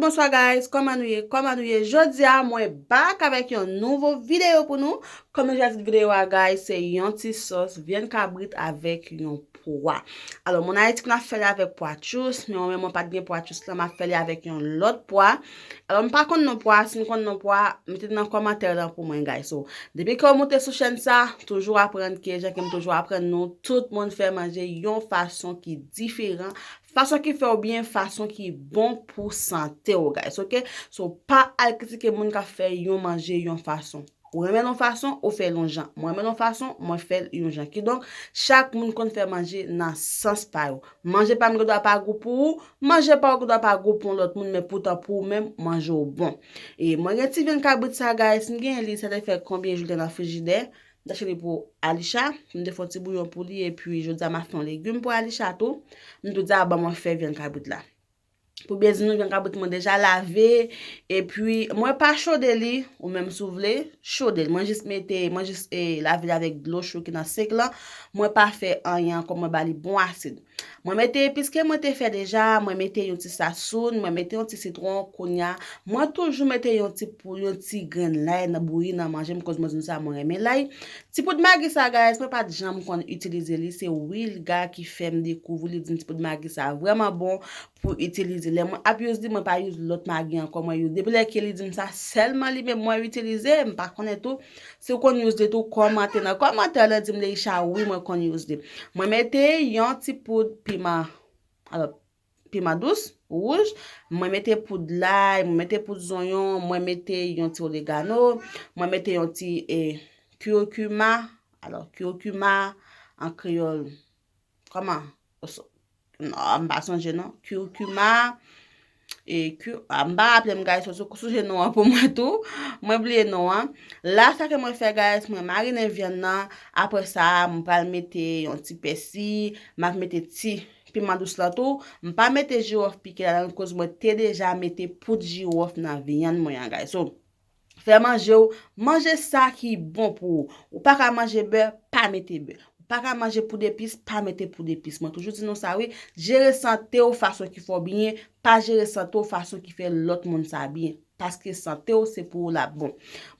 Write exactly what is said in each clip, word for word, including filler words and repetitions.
Bonswa guys, kòman nou ye? Kòman nou ye? Jodi a mwen back avèk yon nouvo videyo pou nou. Kòm nou deja di videyo a guys, se yon ti sòs vyann kabrit avèk yon pwa. Alò, moun Ayiti konn ap fè li avèk pwa tchous, men mwen menm mwen pa t gen pwa tchous la, m ap fè li avèk yon lòt pwa. Alò, m pa konn non pwa, si n konn non pwa, mete nan kòmantè lan pou mwen guys. So, depi ke w moute sou chèn sa, toujou aprann ke jan ke m toujou aprann nou, tout moun fè manje yon fason ki diferan, fason ki fè w byen, fason ki bon pou sante w guys, ok? So, pa al kritike moun k ap fè yon manje yon fason. Ou renmen l yon fason, ou fè l yon jan. Mwen renmen l yon fason, mwen fè l yon jan. Kidonk, chak moun konn fè manje nan sans pa yo. Manje pa m gen dwa pa gou pou ou, manje pa w gen dwa pa gou pou yon lòt moun, men poutan pou ou menm, manje w bon. E mwen gen ti vyann kabrit sa guys, m gen li, sa te fè konbyen jou l te nan frijidè. M t achte li pou Alisha, m te fè yon ti bouyon pou li, epi jodi a m ap fè yon legim pou Alisha tou. M tou di a ban mwen fè vyann kabrit la. Pou byen di nou, vyann kabrit mwen deja lave, epi mwen pa chode li, ou menm si w vle, chode l. Mwen jis mete, mwen jis e, lave li avèk dlo cho ki nan senk lan. Mwen pa fè anyen ankò, mwen ba li bon asid. Mwen mete epis ke mwen te fè deja, mwen mete yon ti sasoun, mwen mete yon ti sitwon, kounya, mwen toujou mete yon ti pou, yon ti grenn lay nan bouyi nan manje m, koz mwen di nou sa, mwen renmen lay. Ti poud magi sa, guys, mwen pa t janm konn itilize li, se Wilga ki fè m dekouvri li, di m ti poud magi sa vrèman bon pou itilize. Lè mwen ap use li, mwen pa use lòt magi ankò, mwen use. Depi lè ke li di m sa, sèlman li menm mwen itilize, m pa konnen tou. Si w konn use li tou, kòmante nan kòmantè lan, di m Leisha, wi, mwen konn use li. Mwen mete yon ti poud piman, alò, piman dous, wouj, mwen mete poud lay, mwen mete poud zonyon, mwen mete yon ti oregano, mwen mete yon ti e, curcuma, alò, curcuma an kreyòl, kòman? Oso- Non, m pa sonje non. Curcuma, e, cu- ah, m pa raple m, guys, so, so, sonje non an pou mwen tou. Mwen bliye non an. La, sa ke mwen fè, guys, mwen marinen vyann nan. Apre sa, mwen pral mete yon ti pèsi. M ap mete ti piman dous lan tou. M pa mete jiwòf pike ladan l, koz mwen te deja mete poud jiwòf nan vyann mwen an, guys. So, fè manje w, manje sa ki bon pou ou. Ou pa ka manje bè, pa mete bè. Ou pa ka manje poud epis, pa mete poud epis. Mwen toujou di nou sa, wi. Jere sante w fason ki fè w byen, pa jere sante w fason ki fè lòt moun sa byen. Paske sante w se pou ou l ap bon.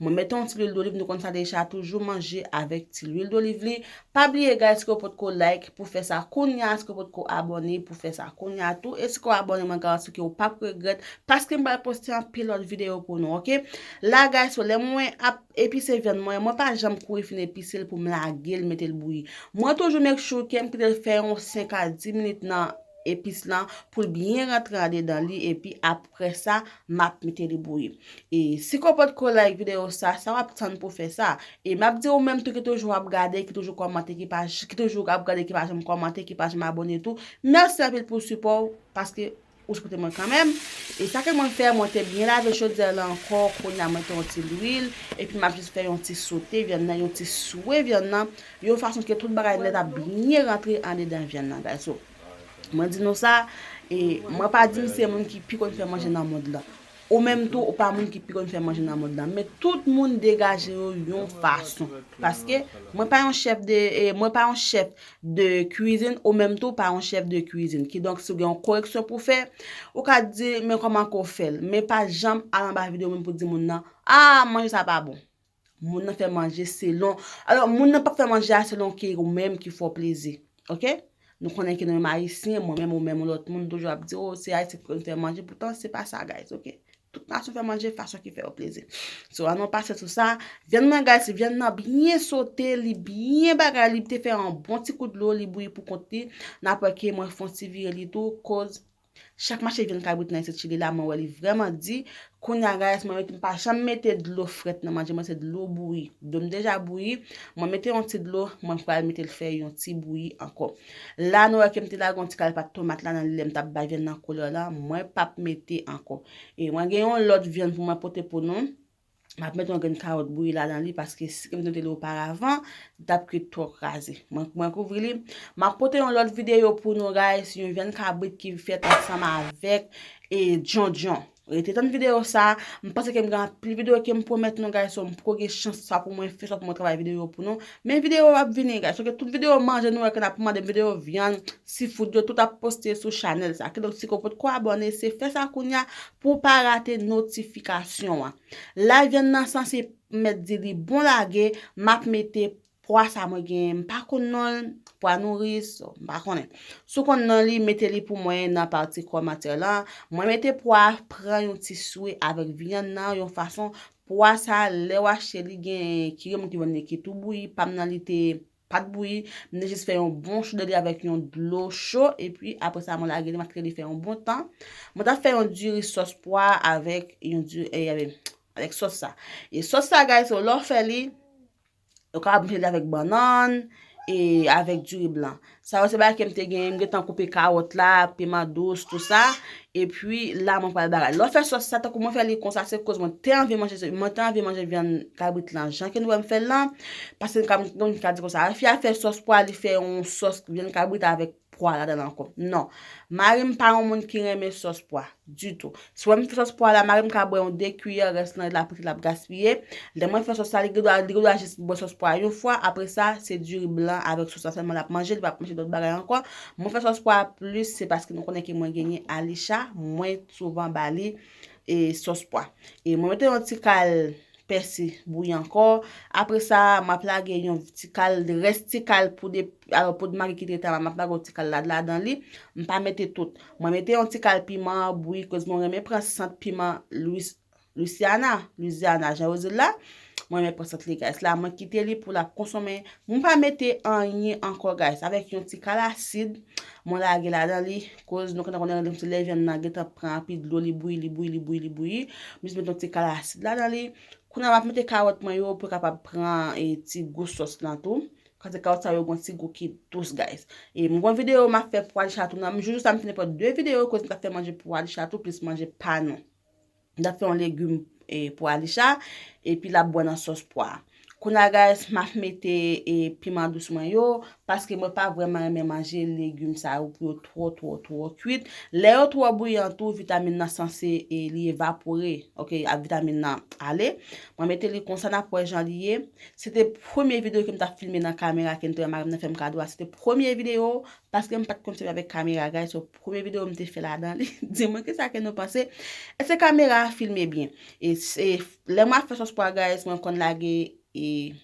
Mwen mete yon ti lwil doliv, nou konn sa deja, toujou manje avèk ti lwil doliv li. Pa bliye, guys, ke w potko like, pou fè sa kounya, si ke w potko abòne, pou fè sa kounya tou. E si ke w abòne, mwen garanti ke w p ap regrèt, paske m pral poste anpil lòt videyo pou nou, ok? La, guys, so, lè mwen ap epise vyann mwen, mwen pa janm kouri fin epise l pou m lage l, mete l bouyi. Mwen toujou make sure ke m kite l fè yon senk a dis minit nan epis lan pou l byen rantre andedan li, epi apre sa, m ap mete li bouyi. E si ke w potko like videyo sa, sa w ap tann pou fè sa? E m ap di ou menm tou ki toujou ap gade, ki toujou kòmante, ki pa j- ki toujou ap gade, ki pa janm kòmante, ki pa janm abòne tou, mèsi anpil pou sipò w, paske ou sipote mwen kanmenm. E sa ke mwen fè, mwen te byen lave chodyè lan ankò, kounya mwen mete yon ti lwil, epi m ap jis fè yon ti sote vyann nan, yon ti swe vyann nan, yon fason ke tout bagay nèt ap byen rantre andedan vyann nan, guys. So, mwen di nou sa, e mwen pa di m se moun ki pi konn fè manje nan mond lan. Ou menm tou, ou pa moun ki pi konn fè manje nan mond lan. Men tout moun degaje yo yon fason. Paske mwen pa yon chèf de, e, mwen pa yon chèf de kwizin, ou menm tou pa yon chèf de kwizin. Kidonk, si w gen yon koreksyon pou fè, ou ka di, men kòman ke w fè l. Men pa janm al anba videyo moun pou di moun nan, a, manje sa pa bon. Moun nan fè manje selon. Alò, moun nan p ap fè manje a selon ke ou menm ki fè w plezi. Ok? Nou konnen ke nou menm Ayisyen, mwen menm, ou menm, yon lòt moun, toujou ap di, o, se Ayisyen ki konn fè manje. Poutan, se pa sa, guys, ok? Tout nasyon fè manje fason ki fè yo plezi. So, ann nou pase sou sa. Vyann nan, guys, vyann nan byen sote, li byen bagay, li te fè yon bon ti kou dlo, li bouyi pou kont li. N ap wè ke mwen fè yon ti vire li tou, koz chak mache vyann kabrit nan isit Chili la, mwen wè li vrèman di. Kounya, guys, mwen mete, m pa janm mete dlo frèt nan manje mwen, se dlo bouyi. Dlo m deja bouyi, mwen mete yon ti dlo, mwen pral mete l fè yon ti bouyi ankò. La, nou wè ke m te lage yon ti kal pat tomat la nan li lè m t ap bay vyann nan koulè la, mwen p ap mete ankò. E mwen gen yon lòt vyann pou mwen pote pou nou. M ap mete yon grenn kawòt bouyi ladan li, paske si ke m te mete li oparavan, li t ap kwit twò kraze. Mwen, mwen kouvri li. M ap pote yon lòt videyo pou nou, guys, yon vyann kabrit ki fèt ansanm avèk, e, djondjon. Rete tann videyo sa. M panse ke m gen anpil videyo ke m pwomèt nou, guys, so m poko gen chans sa pou mwen fè, sa pou mwen travay videyo pou nou. Men videyo ap vini, guys. So ke tout videyo manje nou wè ke n ap mande m videyo vyann, seafood yo, tout ap poste sou chanèl sa. Kidonk, si ke w potko abòne, se fè sa kounya pou w pa rate notifikasyon an. La vyann nan sanse mèt di li bon lage, m ap mete pwa sa mwen genyen, m pa konn non l, pwa nouris, m pa konnen. Si w konn non li, mete li pou mwen nan pati kòmantè lan. Mwen mete pwa, pran yon ti swe avèk vyann nan, yon fason pwa sa, lè w achte li, gen ki gen moun ki vann li ki tou bouyi, pa m nan li te pa t bouyi, m te jis fè yon bon cho de li avèk yon dlo cho, epi apre sa, mwen lage li, m ap kite li fè yon bon tan. Mwen t ap fè yon diri sòs pwa avèk yon diri, e, avèk, avèk sòs sa. E sòs sa, guys, so, lè w fè li, ou kapab mete li avèk bannann e avèk diri blan. Sa yo se bagay ke m te genyen, m gentan koupe kawòt la, piman dous, tou sa. Epi la, mwen pral bagay. Lè w fè sòs sa, tankou mwen fè li konsa, se koz mwen te anvi manje, mwen te anvi manje vyann kabrit lan, jan ke nou wè m fè l lan. Paske m ka, m ka di konsa, fi a fè sòs pwa, li fè yon sòs vyann kabrit avèk pwa ladan l ankò. Non. Mari m pa yon moun ki renmen sòs pwa ditou. Si w wè m fè sòs pwa la, mari m ka bwè yon de kiyè, rès lan l ap rete l ap gaspiye. Lè mwen fè sòs la, li gen dwa, li gen dwa jis bwè sòs pwa yon fwa. Apre sa, se diri blan avèk sòs la sèlman l ap manje, li p ap manje lòt bagay ankò. Mwen fè sòs pwa plis, se paske nou konnen ke mwen genyen Alisha, mwen souvan ba li e sòs pwa. E mwen mete yon ti kal pèsi bouyi ankò. Apre sa, m ap lage yon ti kal, rès ti kal poud, alò, poud magi ki te rete anba, m ap lage yon ti kal la, ladan li. M pa mete tout. Mwen mete yon ti kal piman bouyi, koz mwen renmen pran sant piman Louis-, Louisiana, Louisiana, jan yo di l la. Mwen renmen pran sant li, guys. La, mwen kite li pou l ap konsome. Mwen pa mete anyen ankò, guys. Avèk yon ti kal asid, mwen lage ladan li, koz nou konn konnen lè vyann nan gentan pran anpil dlo, li bouyi, li bouyi, li bouyi, li bouyi. Mwen jis mete yon ti kal asid ladan li. Kounye a, m ap mete kawòt mwen yo pou yo kapab pran, e, ti gou sòs lan tou. Paske kawòt sa yo gon ti gou ki dous, guys. E m gon videyo m ap fè pou Alisha tou nan. M jis sa m fin fè de videyo kote m t ap fè manje pou Alisha tou, plis manje pa nou. M t ap fè yon legim, e, pou Alisha, epi l ap bwè nan sòs pwa. Kounye a, guys, m ap mete, e, piman dous mwen yo, paske mwen pa vrèman renmen manje legim sa yo pou yo twò, twò, twò kwit. Lè yo twò bouyan tou, vitamin nan sanse, e, li evapore, oke, ak vitamin nan ale. Mwen mete li konsa, n ap wè jan li ye. Se te premye videyo ke m t ap filme nan kamera ke m te wè mari m nan fè m kado a. Se te premye videyo, paske m pa t konn sèvi avèk kamera, guys. So, premye videyo m te fè ladan li. Di mwen kisa ke nou panse. Èske kamera a filme byen? E se, lè mwen ap fè sòs pwa, guys, mwen konn lage, e,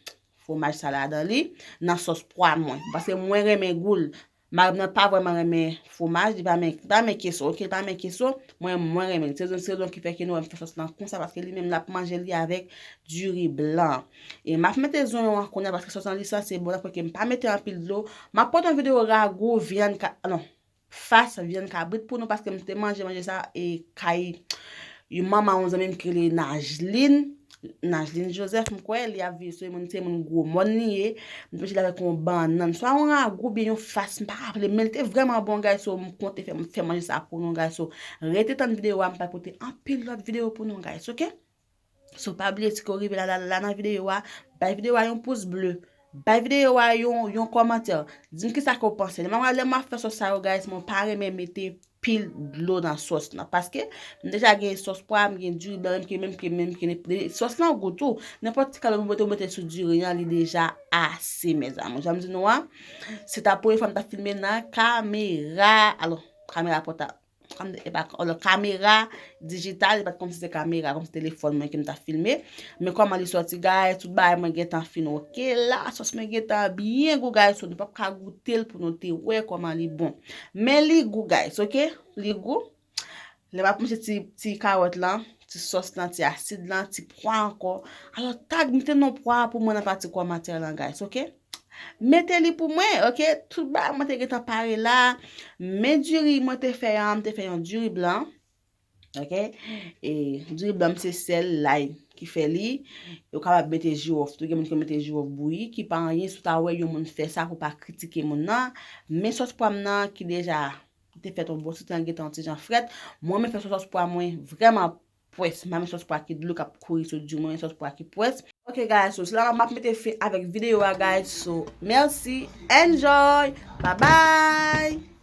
fwomaj sa ladan li, nan sòs pwa mwen. Paske mwen renmen gou l. Mari m nan pa vrèman renmen fwomaj, li pa renmen, li pa renmen keso, oke, li pa renmen keso, mwen, mwen renmen l. Se rezon, se rezon ki fè ke nou wè m fè sòs lan konsa, paske li menm l ap manje li avèk diri blan. E m ap mete zonyon an kounye a, paske sòs lan li sanse bon, dapre ke m pa mete anpil dlo. M ap pote yon videyo ragou vyann ka, non, fas vyann kabrit pou nou, paske m te manje, manje sa, e kay yon manman yon zanmi m ki rele Najlin. Najlin Joseph, m kwè, li ap viv sou moun, se moun Gwo Mòn li ye. M te manje l avèk yon bannann, swa yon ragou oubyen yon fas, m pa raple, men l te vrèman bon, guys, so m konte fè, fè manje sa pou nou, guys, so rete tann videyo a, m pral pote anpil lòt videyo pou nou, guys, oke? So, pa bliye, si ke w rive la, la, la nan videyo a, bay videyo a yon pous ble, bay videyo a yon, yon kòmantè, di m kisa ke w panse. Lè m, lè m ap fè sòs sa yo, guys, mwen pa renmen mete pil dlo nan sòs lan. Paske m deja gen sòs pwa, m gen diri blan, menm ke, menm ke, menm ke, sòs lan gou tou. Nenpòt ti kal ou mete, ou mete sou diri an, li deja ase, mezanmi. Jan m di nou an, se ta premye fwa m ta filme nan kamera. Alò, kamera pòtab. Kòm, e pa, alò, kamera dijital, e pa t kòmsi se kamera, kòmsi telefòn mwen ke m ta filme. Men kòman li sòti, guys, tout bagay mwen gentan fin oke la, sòs mwen gentan byen gou, guys, so nou p ap ka goute l pou nou te wè kòman li bon. Men li gou, guys, oke? Li gou. Lè m ap manje ti, ti kawòt lan, ti sòs lan, ti asid lan, ti pwa ankò. Alò, tag, mete non pwa pou mwen nan pati kòmantè lan, guys, oke? Mete li pou mwen, oke? Tout bagay mwen te gentan pare la. Men diri mwen te fè an, m te fè yon diri blan. Oke? E diri blan m se sèl, lay ki fè li. Yo kapab mete jiwòf tou. Gen moun ki mete jiwòf bouyi, ki pa anyen. Si w ta wè yon moun fè sa, pou pa kritike moun nan. Men sòs pwa m nan ki deja te fèt yon bon ti tan, gentan yon ti jan frèt. Mwen, mwen fè sòs pwa mwen vrèman pwès. M pa renmen sòs pwa ki dlo k ap kouri sou di, mwen renmen sòs pwa ki pwès. Ok, guys, so, se la m ap mete fen avèk videyo a, guys. So, mèsi, enjoy, bye bye!